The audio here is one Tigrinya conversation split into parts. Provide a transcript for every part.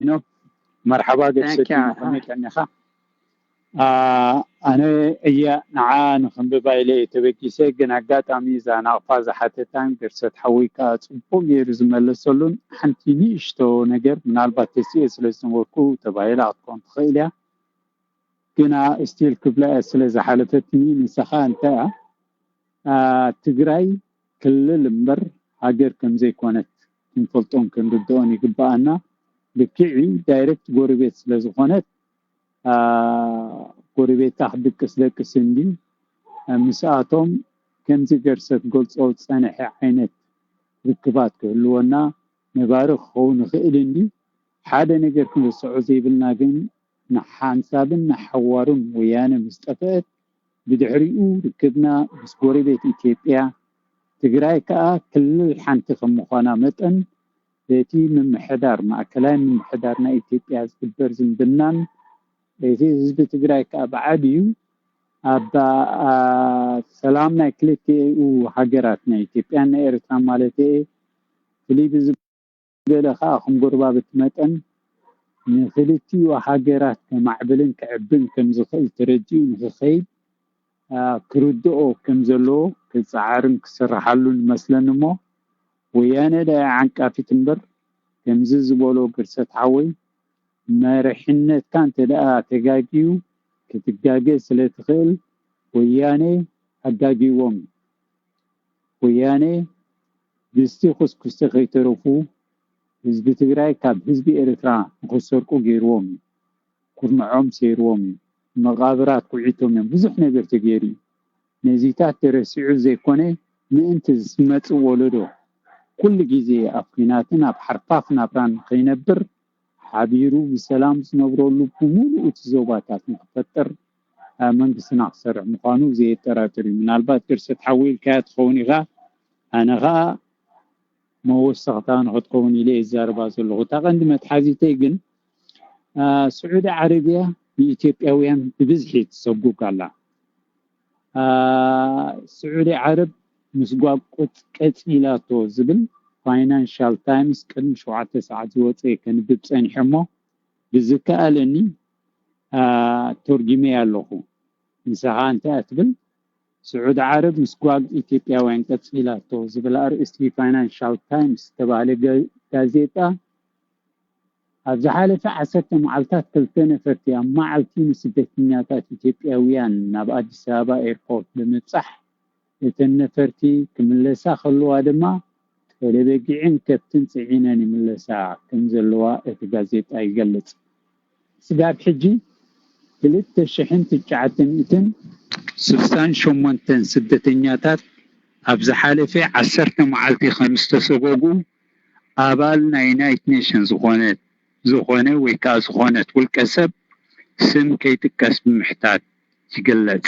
ኖ፣ መርሓባ ገድሰቲ፣ ከመይ ቀኒኻ? ኣነ እያ ንዓ ንክንብባ ኢለ እየ ተበጊሰ፣ ግን ኣጋጣሚ እዛ ናቕፋ ዝሓተታን ገርሰት ሓወይ ከዓ ጽቡቕ ገይሩ ዝመለሰሉን ሓንቲ ንእሽቶ ነገር፣ ምናልባት ተሲኤ ስለ ዝነበርኩ ተባሂላ ክትኮን ትኽእል እያ። ግና ስቲል ክብላ እያ ስለ ዝሓለፈትኒ፣ ንስኻ እንታይ እያ? ትግራይ ክልል እምበር ሃገር ከም ዘይኮነት ክንፈልጦን ክንርድኦን ይግበኣና። ልክዕ እዩ፣ ዳይረክት ጎረቤት ስለ ዝኾነት፣ ጎረቤታ ክድቅስ ደቅስ እንዲ ምስኣቶም ከምዚ ገርሰት ገልጾ ዝጸንሐ ዓይነት ርክባት ክህልወና ነባሪ ክኸውን ይኽእል እንዲ። ሓደ ነገር ክንርስዖ ዘይብልና ግን ንሓንሳብን ንሓዋሩን ወያነ ምስ ጠፍአት ብድሕሪኡ ርክብና ምስ ጎረቤት ኢትዮጵያ፣ ትግራይ ከኣ ክልል ሓንቲ ከም ምዃና መጠን በቲ ምምሕዳር፣ ማእከላይ ምምሕዳር ናይ ኢትዮጵያ ዝግበር ዝምድናን እቲ ህዝቢ ትግራይ ከኣ ብዓቢኡ ኣብ ሰላም ናይ ክልቲኡ ሃገራት ናይ ኢትዮጵያን ናይ ኤርትራን ማለት እየ ፍልይ ብዝበለ ከኣ ከም ጎረባብቲ መጠን ንክልቲኡ ሃገራት ከማዕብልን ክዕብን ከም ዝኽእል ተረዲኡ ንክኸይድ ክርድኦ ከም ዘለዎ ክፀዓርን ክስርሓሉን ይመስለኒ እሞ ወያነ ዳኣ ዓንቃፊት እምበር ከምዚ ዝበሎ ግርሰት ሓወይ መሪሕነትካ እንተ ደኣ ተጋግዩ ክትጋገ ስለ ትኽእል ወያነ ኣጋግይዎም እዩ። ወያነ ድስቲ ኩስኩስቲ ከይተረፉ ህዝቢ ትግራይ ካብ ህዝቢ ኤርትራ ንክሰርቁ ገይርዎም እዩ። ኩርንዖም ሰይርዎም እዩ። መቓብራት ኩዒቶም እዮም። ብዙሕ ነገር ተገይሩ እዩ። ነዚታት ተረሲዑ ዘይኮነ ምእንቲ ዝመጽእ ወለዶ ኩሉ ግዜ ኣብ ኲናትን ኣብ ሓርፋፍ ናብራን ከይነብር ሓቢሩ ብሰላም ዝነብረሉ ብምሉእ እቲ ዞባታት ንክፈጥር መንግስትና ክሰርሕ ምዃኑ ዘየጠራጥር እዩ። ምናልባት ቅርሰት ሓዊ ኢልካያ ትኸውን ኢኻ። ኣነ ኸኣ መወሰኽታ ንክትከውን ኢለ እየ ዝዛረባ ዘለኹ። እታ ቀንዲ መትሓዚተይ ግን ስዑዲ ዓረብያ ንኢትዮጵያውያን ብብዝሒ ትሰጉግ ኣላ። ስዑዲ ዓረብ ምስጓግ ቀጺላቶ ዝብል ፋይናንሻል ታይምስ ቅድሚ ሸውዓተ ሰዓት ዝወፀ ከንብብ ፀኒሐ እሞ ብዝከኣለኒ ተርጉመያ ኣለኹ። ንስኻ እንታይ እያ ትብል? ስዑዲ ዓረብ ምስጓግ ኢትዮጵያውያን ቀጺላቶ ዝብል ኣርእስቲ ፋይናንሻል ታይምስ ዝተባህለ ጋዜጣ ኣብ ዝሓለፈ ዓሰርተ መዓልታት ክልተ ነፈርቲ ኣብ መዓልቲ ንስደተኛታት ኢትዮጵያውያን ናብ ኣዲስ ኣበባ ኤርፖርት ብምብጻሕ እተን ነፈርቲ ክምለሳ ከለዋ ድማ ጠለበጊዕን ከብትን ጽዒነን ይምለሳ ከም ዘለዋ እቲ ጋዜጣ ይገልጽ። ስጋብ ሕጂ ክልተ ሽሕን ትሽዓተ ሚእትን ስሳን ሸሞንተን ስደተኛታት ኣብ ዝሓለፈ ዓሰርተ መዓልቲ ከም ዝተሰጎጉ ኣባል ናይ ዩናይትድ ኔሽን ዝኾነ ዝኾነ ወይ ከዓ ዝኾነት ውልቀ ሰብ ስም ከይጥቀስ ብምሕታት ይግለጽ።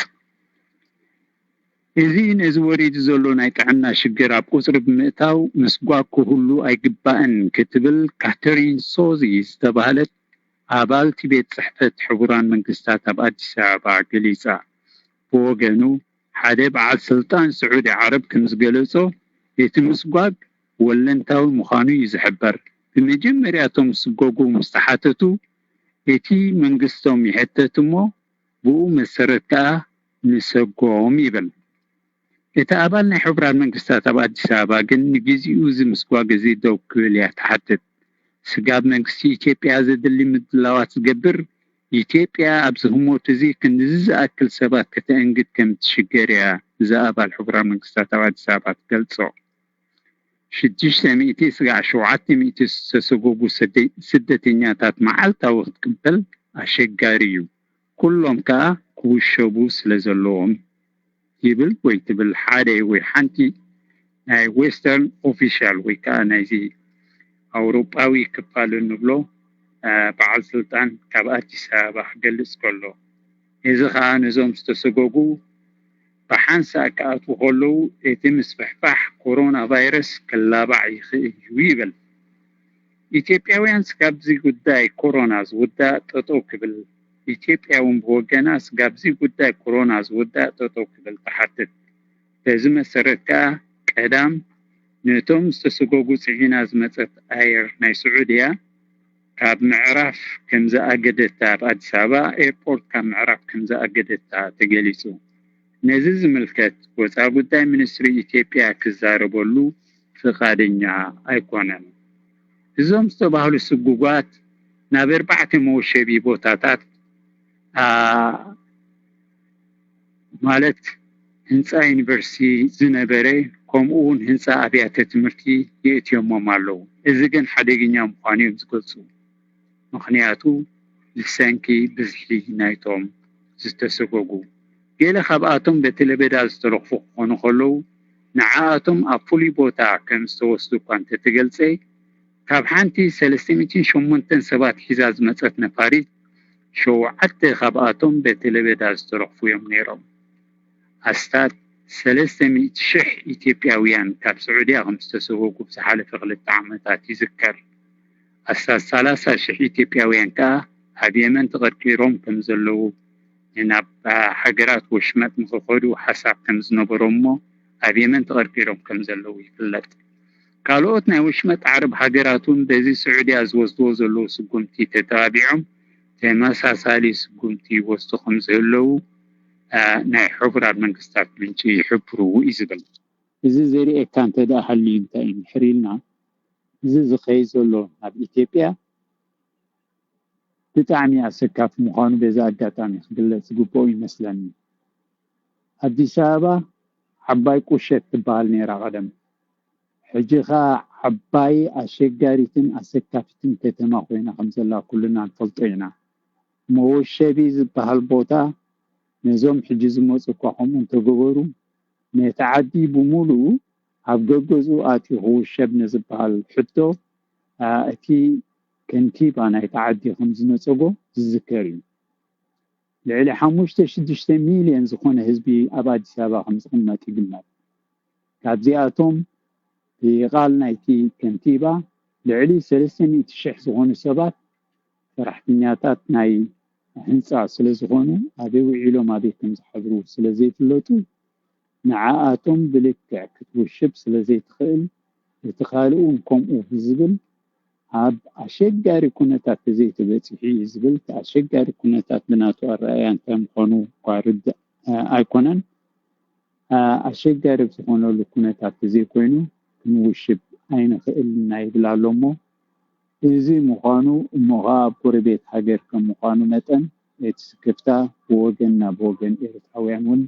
እዚ ነዚ ወሪዱ ዘሎ ናይ ጥዕና ሽግር ኣብ ቁጽሪ ብምእታው ምስጓግ ክህሉ ኣይግባእን ክትብል ካተሪን ሶዚ ዝተባህለት ኣባልቲ ቤት ጽሕፈት ሕቡራን መንግስታት ኣብ ኣዲስ ኣበባ ገሊጻ። ብወገኑ ሓደ በዓል ስልጣን ስዑዲ ዓረብ ከም ዝገለጾ እቲ ምስጓግ ወለንታዊ ምዃኑ እዩ ዝሕበር። ብመጀመርያ እቶም ዝስጎጉ ምስ ተሓተቱ እቲ መንግስቶም ይሕተት እሞ ብኡ መሰረት ከኣ ንሰጎም ይብል። እቲ ኣባል ናይ ሕቡራት መንግስታት ኣብ ኣዲስ ኣበባ ግን ንግዚኡ እዚ ምስጓግ እዚ ደው ክብል እያ ትሓትት። ስጋብ መንግስቲ ኢትዮጵያ ዘድሊ ምድላዋት ዝገብር ኢትዮጵያ ኣብዚ ህሞት እዚ ክንድዚ ዝኣክል ሰባት ከተእንግድ ከም ትሽገር እያ እዚ ኣባል ሕቡራት መንግስታት ኣብ ኣዲስ ኣበባ ትገልጾ። ሽዱሽተ ሚእቲ ስጋዕ ሸውዓተ ሚእቲ ዝተሰጎጉ ስደተኛታት መዓልታዊ ክትቅበል ኣሸጋሪ እዩ። ኩሎም ከኣ ክውሸቡ ስለ ዘለዎም ይብል ወይ ትብል ሓደ ወይ ሓንቲ ናይ ዌስተርን ኦፊሻል ወይ ከኣ ናይዚ ኣውሮጳዊ ክፋል እንብሎ በዓል ስልጣን ካብ ኣዲስ ኣበባ ክገልጽ ከሎ እዚ ከኣ ነዞም ዝተሰጎጉ ብሓንሳእ ክኣትዉ ከለዉ እቲ ምስፍሕፋሕ ኮሮና ቫይረስ ክላባዕ ይኽእል እዩ ይብል። ኢትዮጵያውያን ስጋብዚ ጉዳይ ኮሮና ዝውዳእ ጠጠው ክብል ኢትዮጵያ እውን ብወገና ስጋብዚ ጉዳይ ኮሮና ዝውዳእ ጠጠው ክብል ትሓትት። በዚ መሰረት ከኣ ቀዳም ነቶም ዝተሰጎጉ ጽዒና ዝመጸት ኣየር ናይ ስዑድያ ካብ ምዕራፍ ከም ዝኣገደታ፣ ኣብ ኣዲስ ኣበባ ኤርፖርት ካብ ምዕራፍ ከም ዝኣገደታ ተገሊጹ። ነዚ ዝምልከት ወጻኢ ጉዳይ ሚኒስትሪ ኢትዮጵያ ክዛረበሉ ፍቓደኛ ኣይኮነን። እዞም ዝተባህሉ ስጉጓት ናብ ኣርባዕተ መወሸቢ ቦታታት፣ ኣ፣ ማለት ህንጻ ዩኒቨርሲቲ ዝነበረ፣ ከምኡ እውን ህንጻ ኣብያተ ትምህርቲ የእትዮሞም ኣለዉ። እዚ ግን ሓደገኛ ምዃኑ እዮም ዝገልጹ። ምኽንያቱ ብሰንኪ ብዝሒ ናይቶም ዝተሰጎጉ። ገለ ካብኣቶም በቲ ለበዳ ዝተለኽፉ ክኾኑ ከለዉ፣ ንዓኣቶም ኣብ ፍሉይ ቦታ ከም ዝተወስዱ እኳ እንተተገልጸ፣ ካብ ሓንቲ ሰለስተ ሚእትን ሸሞንተን ሰባት ሒዛ ዝመጸት ነፋሪት፣ ሸውዓተ ካብኣቶም በቲ ለበዳ ዝተለኽፉ እዮም ነይሮም። ኣስታት ሰለስተ ሚእቲ ሽሕ ኢትዮጵያውያን ካብ ስዑድያ ከም ዝተሰጎጉ ብዝሓለፈ ክልተ ዓመታት ይዝከር። ኣስታት ሰላሳ ሽሕ ኢትዮጵያውያን ከኣ ኣብ የመን ተቐርቂሮም ከም ዘለዉ፣ ናብ ሃገራት ወሽመጥ ንኽኸዱ ሓሳብ ከም ዝነበሮም እሞ ኣብ የመን ተቐርቂሮም ከም ዘለዉ ይፍለጥ። ካልኦት ናይ ወሽመጥ ዓረብ ሃገራት እውን በዚ ስዑድያ ዝወስድዎ ዘለዉ ስጉምቲ ተተባቢዖም ተመሳሳሊ ስጉምቲ ይወስዱ ከም ዝህለዉ፣ ኣ፣ ናይ ሕቡራት መንግስታት ምንጪ ይሕብሩ እዩ ዝብል። እዚ ዘርእየካ እንተ ደኣ ሃልዩ እንታይ እዩ እንድሕር ኢልና፣ እዚ ዝኸይድ ዘሎ ናብ ኢትዮጵያ ብጣዕሚ ኣሰካፊ ምዃኑ በዚ ኣጋጣሚ ክግለጽ ዝግብኦ ይመስለኒ። ኣዲስ ኣበባ ዓባይ ቁሸት ትበሃል ነይራ ቀደም። ሕጂ ኸኣ ዓባይ ኣሸጋሪትን ኣሰካፊትን ከተማ ኮይና ከም ዘላ ኩልና ንፈልጦ ኢና። መወሸቢ ዝበሃል ቦታ ነዞም ሕጂ ዝመጹ እኳ ከምኡ እንተገበሩ፣ ነቲ ዓዲ ብምሉኡ ኣብ ገገዝኡ ኣትዩ ክውሸብ ንዝበሃል ሕቶ፣ ኣ፣ እቲ ከንቲባ ናይቲ ዓዲ ከም ዝነጸጎ ዝዝከር እዩ። ልዕሊ ሓሙሽተ ሽዱሽተ ሚልዮን ዝኾነ ህዝቢ ኣብ ኣዲስ ኣበባ ከም ዝቕመጥ ይግመት። ካብዚኣቶም ብቃል ናይቲ ከንቲባ ልዕሊ ሰለስተ ሚእቲ ሽሕ ዝኾኑ ሰባት ሰራሕተኛታት ናይ ህንጻ ስለ ዝኾኑ ኣበይ ውዒሎም ኣበይ ከም ዝሓድሩ ስለ ዘይፍለጡ ንዓኣቶም ብልክዕ ክትውሽብ ስለ ዘይትኽእል እቲ ካልእ እውን ከምኡ ብዝብል ኣብ ኣሸጋሪ ኩነታት ተዘይተበጺሑ እዩ ዝብል። እቲ ኣሸጋሪ ኩነታት ብናቱ ኣረኣእያ እንታይ ምዃኑ እኳ ርድእ ኣይኮነን። ኣ፣ ኣሸጋሪ ኣብ ዝኾነሉ ኩነታት ተዘይኮይኑ ክንውሽብ ኣይንኽእልና ይብል ኣሎ እሞ፣ እዚ ምዃኑ እሞ ኸዓ ኣብ ጎረቤት ሃገር ከም ምዃኑ መጠን እቲ ስክፍታ ብወገን ናብ ወገን ኤርትራውያን እውን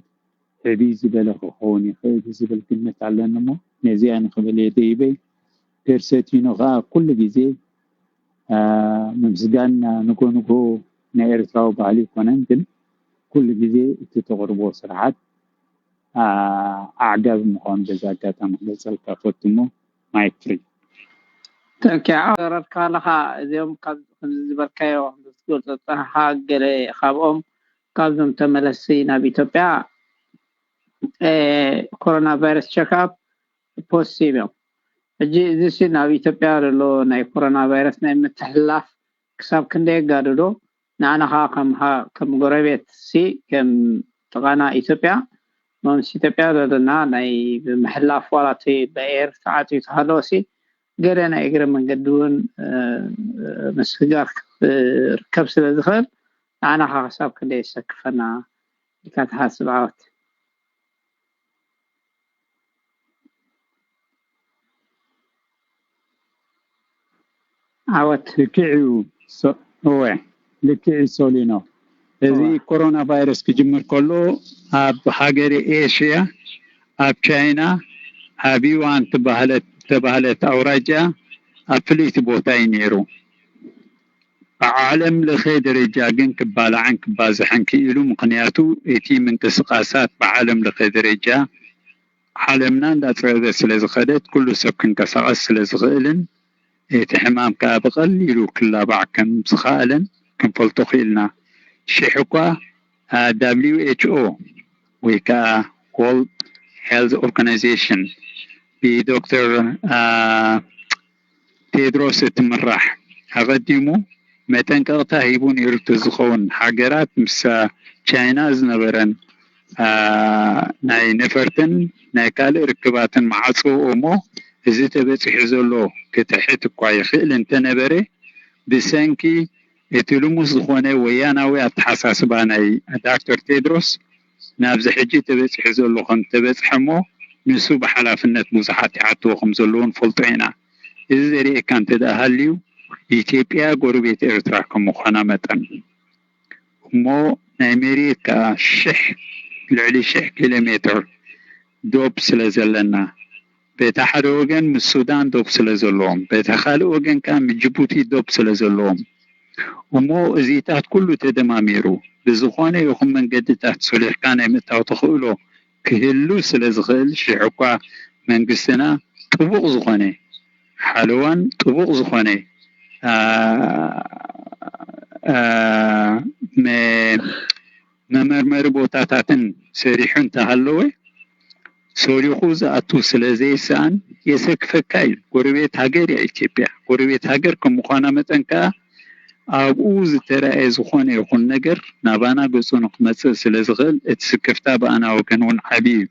ዕብይ ዝበለ ክኸውን ይኽእል እዩ ዝብል ግምት ኣለኒ እሞ ነዚኣ ንኽብል እየ ደይበይ። ፔርሰቲኖ ኸዓ ኩሉ ግዜ፣ ኣ፣ ምምስጋን ንጎ ንጎ ናይ ኤርትራዊ ባህሊ ኣይኮነን፣ ግን ኩሉ ግዜ እቲ ተቕርቦ ስርሓት፣ ኣ፣ ኣዕጋቢ ምዃኑ በዚ ኣጋጣሚ ክገልጸልካ እፈቱ እሞ ማይክ ፍሪ። ተኪ ዘረድካ ኣለኻ እዚኦም ካብ ከምዚ ዝበልካዮ ከምዚ ትገልጾ ዝጸናሕካ ገለ ካብኦም ካብዞም ተመለስቲ ናብ ኢትዮጵያ እ፣ ኮሮና ቫይረስ ቸክኣፕ ፖዚቲቭ እዮም። ሕጂ እዚሲ ናብ ኢትዮጵያ ዘሎ ናይ ኮሮና ቫይረስ ናይ ምትሕልላፍ ክሳብ ክንደይ የጋድዶ? ንዓና ኸዓ ከም ሃ- ከም ጎረቤት ሲ ከም ጥቓና ኢትዮጵያ መምስ ኢትዮጵያ ዘለና ናይ ብምሕላፍ ዋላ እቲ በኤር ተዓፅዩ ተሃለወ ሲ ገለ ናይ እግረ መንገዲ እውን እ፣ ምስግጋር ክርከብ ስለ ዝኽእል ንዓና ኸዓ ክሳብ ክንደይ የሰክፈና ኢልካ ትሓስብ ዓወት? ዓወት ልክዕ እዩ። ሶ- እወ ልክዕ እዩ ሶሊኖ። እዚ እወ። ኮሮና ቫይረስ ክጅምር ከሎ ኣብ ሃገረ ኤሽያ ኣብ ቻይና ኣብ ዩዋን ትባህለት ተባህለት ኣውራጃ ኣብ ፍልይቲ ቦታ እዩ ነይሩ። ብዓለም ለኸ ደረጃ ግን ክባላዕን ክባዝሕን ክኢሉ፣ ምኽንያቱ እቲ ምንቅስቃሳት ብዓለም ለኸ ደረጃ ዓለምና እንዳፅበበት ስለ ዝኸደት ኩሉ ሰብ ክንቀሳቐስ ስለ ዝኽእልን እቲ ሕማም ከዓ ብቐሊሉ ክላባዕ ከም ዝኸኣለን ክንፈልጦ ክኢልና። ሽሕ እኳ ደብሊው ኤች ኦ ወይ ከዓ World Health Organization ብዶክተር ቴድሮስ እትምራሕ ኣቐዲሙ መጠንቀቕታ ሂቡ ነይሩ ተዝኸውን፣ ሃገራት ምስ ቻይና ዝነበረን ናይ ነፈርትን ናይ ካልእ ርክባትን ምዓጽውኦ እሞ፣ እዚ ተበጺሑ ዘሎ ክትሕት እኳ ይኽእል እንተነበረ፣ ብሰንኪ እቲ ልሙስ ዝኾነ ወያናዊ ኣተሓሳስባ ናይ ዳክተር ቴድሮስ ናብዚ ሕጂ ተበፂሑ ዘሎ ከም ተበፅሐ እሞ ንሱ ብሓላፍነት ብዙሓት ይሓትዎ ከም ዘለዉ ንፈልጦ ኢና። እዚ ዘርእየካ እንተ ደኣ ሃልዩ ኢትዮጵያ ጎረቤት ኤርትራ ከም ምዃና መጠን እሞ ናይ መሬት ከዓ ሽሕ ልዕሊ ሽሕ ኪሎ ሜትር ዶብ ስለ ዘለና በታ ሓደ ወገን ምስ ሱዳን ዶብ ስለ ዘለዎም በታ ካልእ ወገን ከዓ ምስ ጅቡቲ ዶብ ስለ ዘለዎም እሞ እዚታት ኩሉ ተደማሚሩ ብዝኾነ ይኹን መንገድታት ሶሊሕካ ናይ ምእታው ተኽእሎ ክህሉ ስለ ዝኽእል ሽሕ እኳ መንግስትና ጥቡቕ ዝኾነ ሓለዋን ጥቡቕ ዝኾነ መመርመሪ ቦታታትን ሰሪሑ እንተሃለወ ሶሊኹ ዝኣቱ ስለ ዘይሰኣን የሰክፈካ እዩ። ጎረቤት ሃገር እያ ኢትዮጵያ። ጎረቤት ሃገር ከም ምዃና መጠን ከዓ ኣብኡ ዝተረኣየ ዝኾነ ይኹን ነገር ናባና ገፁ ንክመፅእ ስለ ዝኽእል እቲ ስክፍታ ብኣና ወገን እውን ዓብዪ እዩ።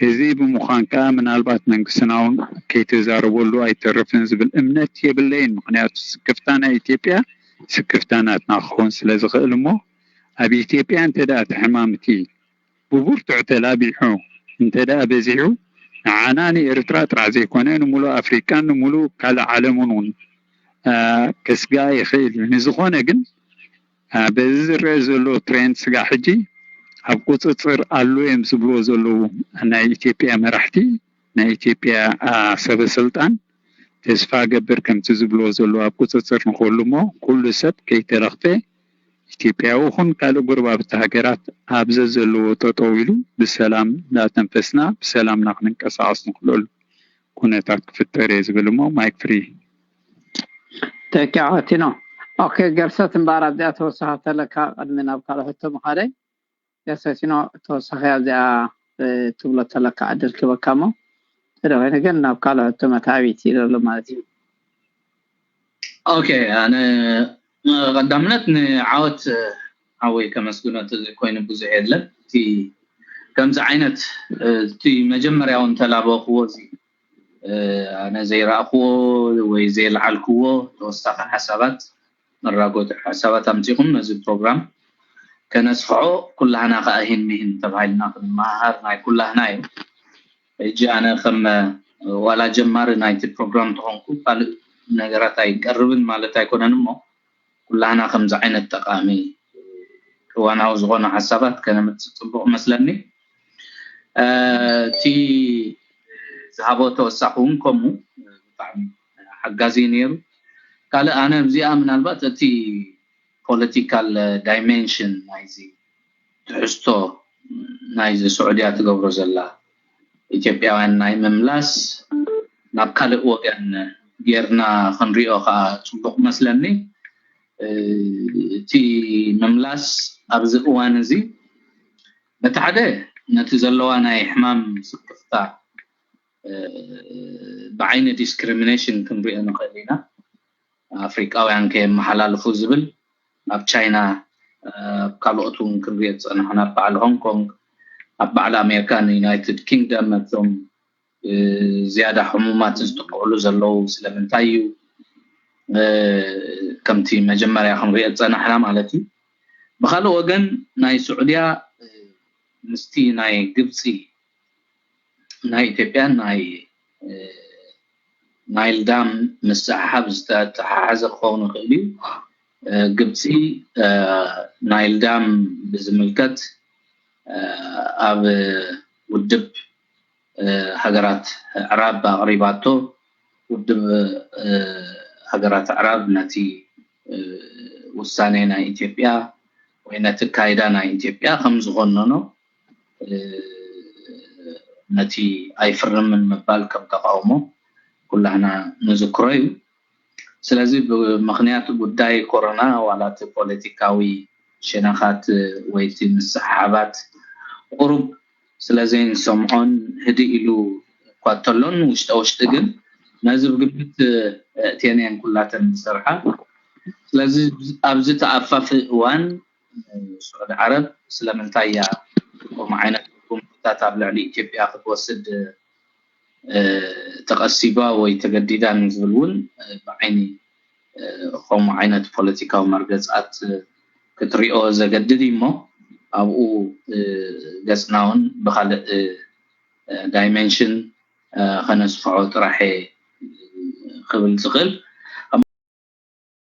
እዚ ብምዃን ከዓ ምናልባት መንግስትና እውን ከይተዛረበሉ ኣይተርፍን ዝብል እምነት የብለይን። ምክንያቱ ስክፍታ ናይ ኢትዮጵያ ስክፍታ ናትና ክኸውን ስለ ዝኽእል እሞ ኣብ ኢትዮጵያ እንተ ደኣ እቲ ሕማም እቲ ብብርቱዕ ተላቢዑ እንተ ደኣ በዚሑ ንዓና ንኤርትራ ጥራሕ ዘይኮነ ንምሉእ ኣፍሪቃን ንምሉእ ካልእ ዓለምን እውን ከስግኣ ይኽእል እዩ። ንዝኾነ ግን በዚ ዝረአ ዘሎ ትሬንድ ስጋዕ ሕጂ ኣብ ቁፅፅር ኣሎ እዮም ዝብልዎ ዘለዉ ናይ ኢትዮጵያ መራሕቲ ናይ ኢትዮጵያ ሰበ ስልጣን ተስፋ ገብር ከምቲ ዝብልዎ ዘለዉ ኣብ ቁፅፅር ንክህሉ እሞ ኩሉ ሰብ ከይተለኽፈ ኢትዮጵያ ይኹን ካልእ ጎረባብቲ ሃገራት ኣብ ዘዘለዎ ጠጠው ኢሉ ብሰላም እንዳተንፈስና ብሰላም ናክንንቀሳቐስ ንክእለሉ ኩነታት ክፍጠር እየ ዝብል እሞ ማይክ ፍሪ ተኪ ዓወቲኖ ኦኬ ገርሰት እምበኣር ኣብዚኣ ተወሳኺ ተለካ ቅድሚ ናብ ካልእ ሕቶ ምኻደይ ገርሰቲኖ ተወሳኺ ኣብዚኣ ትብሎ ተለካ ዕድል ክበካ እሞ ተደኮይነ ግን ናብ ካልእ ሕቶ መታቢት ይደሎ ማለት እዩ ኦኬ ኣነ ቀዳምነት ንዓወት ሓወይ ከመስግኖ ተዘይኮይኑ ብዙሕ የለን እቲ ከምዚ ዓይነት እቲ መጀመርያ እውን ተላበኽዎ እዚ ኣነ ዘይረእኽዎ ወይ ዘየልዓልክዎ ተወሳኺ ሓሳባት መራጎቲ ሓሳባት ኣምፂኹም ነዚ ፕሮግራም ከነስፍሖ ኩላህና ከዓ ሂን ሚሂን ተባሂልና ክንመሃር ናይ ኩላህና እዩ ሕጂ ኣነ ከም ዋላ ጀማሪ ናይቲ ፕሮግራም ተኾንኩ ካልእ ነገራት ኣይቀርብን ማለት ኣይኮነን እሞ ኩላህና ከምዚ ዓይነት ጠቃሚ እዋናዊ ዝኾነ ሓሳባት ከነምፅእ ፅቡቅ መስለኒ እቲ ዝሃቦ ተወሳኺ እውን ከምኡ ብጣዕሚ ሓጋዚ ነይሩ ካልእ ኣነ ኣብዚኣ ምናልባት እቲ political dimension ናይዚ ትሕዝቶ ናይዚ ስዑድያ ትገብሮ ዘላ ኢትዮጵያውያን ናይ ምምላስ ናብ ካልእ ወገን ጌርና ክንሪኦ ከዓ ፅቡቅ መስለኒ እቲ ምምላስ ኣብዚ እዋን እዚ በቲ ሓደ ነቲ ዘለዋ ናይ ሕማም ስክፍታ ብዓይኒ discrimination ክንሪኦ ንኽእል ኢና ኣፍሪቃውያን ከየመሓላልፉ ዝብል ኣብ ቻይና ኣብ ካልኦት እውን ክንሪኦ ዝፀናሕና ኣብ በዓል ሆንግ ኮንግ ኣብ በዓል ኣሜሪካ ንዩናይትድ ኪንግደም ነቶም ዝያዳ ሕሙማት ዝጥቅዕሉ ዘለዉ ስለምንታይ እዩ ከምቲ መጀመርያ ክንሪኦ ዝፀናሕና ማለት እዩ ብካልእ ወገን ናይ ስዑድያ ምስቲ ናይ ግብፂ ናይ ኢትዮጵያ ናይ ናይል ዳም ምስሕሓብ ዝተተሓሓዘ ክኸውን ይኽእል እዩ ግብፂ ናይል ዳም ብዝምልከት ኣብ ውድብ ሃገራት ዕራብ ኣቕሪባቶ ውድብ ሃገራት ዕራብ ነቲ ውሳኔ ናይ ኢትዮጵያ ወይ ነቲ ካይዳ ናይ ኢትዮጵያ ከም ዝኾነኖ ነቲ ኣይፍርምን ምባል ከም ተቃውሞ ኩላህና ንዝክሮ እዩ ስለዚ ብምክንያት ጉዳይ ኮሮና ዋላ እቲ ፖለቲካዊ ሸነኻት ወይ እቲ ምስሕሓባት ቁሩብ ስለዘይንሰምዖን ህድእ ኢሉ እኳ እተሎን ውሽጠ ውሽጢ ግን ነዚ ብግምት እትየን እየን ኩላተን ዝሰርሓ ስለዚ ኣብዚ ተኣፋፊ እዋን ስዑድ ዓረብ ስለምንታይ እያ ከምኡ ዓይነት ጉምታት ኣብ ልዕሊ ኢትዮጵያ ክትወስድ ተቐሲባ ወይ ተገዲዳ ንዝብል እውን ብዓይኒ ከምኡ ዓይነት ፖለቲካዊ መርገፃት ክትሪኦ ዘገድድ እዩ እሞ ኣብኡ ገፅና እውን ብካልእ ዳይሜንሽን ከነስፍሖ ጥራሕ ክብል ዝኽእል።